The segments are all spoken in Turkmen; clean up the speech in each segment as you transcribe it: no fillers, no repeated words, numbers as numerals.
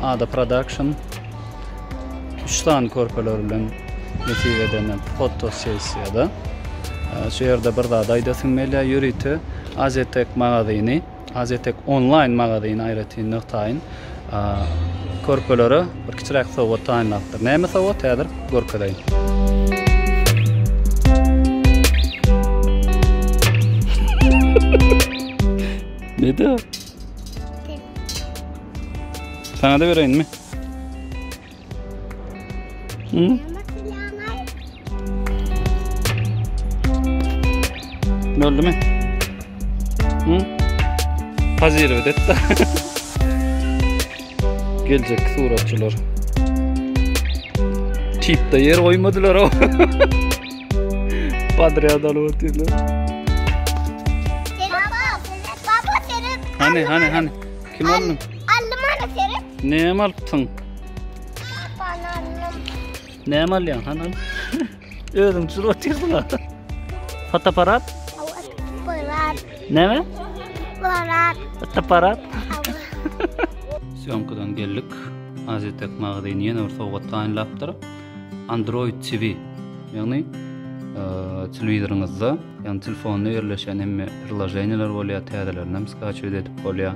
Ada Production 3 sany körpeler bilen nesip edenden fotosessiýada. Şu ýerde bir zat aýdasym gelýär, ýörite Aziatek magazyny, Aziatek onlaýn magazyny aýratyn nygtaýyn. Körpelere bir kiçiräk sowgat taýynlapdyr. Näme sowgat häzir görkezeýin. Nede? Sana da bereýinmi? Hı? Boldumy? Hı? Pozirowat etdi. Geljek suratçylar. Tipde ýer goýmadylar o. Podrýad alyp otyrlar. Hany, hany, hany. Kim aldyň? Aldym ana seret. Näme alypsyň? Bana aldım. Näme alýaň hany? Özüň düşürip otyrsyň ha. Fotoaparat? Fotoaparat. Näme? Fotoaparat. Fotoaparat. Sýomkadan geldik. Aziatek magazyny ýene bir sowgat taýynlapdyr. Android TV. Ýagny telewizoryňyzda, ýagny telefonda ýerleşen hemme priloženiýalar bolýar, täzelerini hem skaçiwat edip bolýar.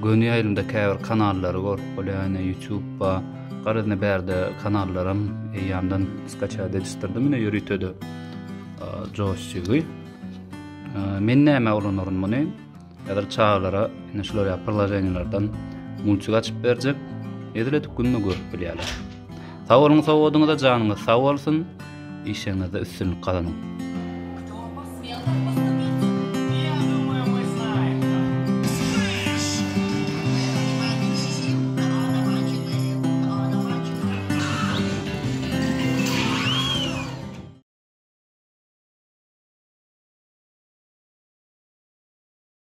Göni ýaýlymda käbir kanallary görüp bolýar, ýöne YouTube bar. Garaz ine bärde kanallaram eýýamdan skaçat edişdirdim ine ýörite-de joýstigi. Men näme ulanaryn muny? Häzir çagalara ine şular ýaly priloženiýalardan multik açyp berjek. Hezil edip günde görüp bilýärler. Sag boluň sowgadyňyza janyňyz sag bolsun. Işleriňizde üstünlik gazanyň.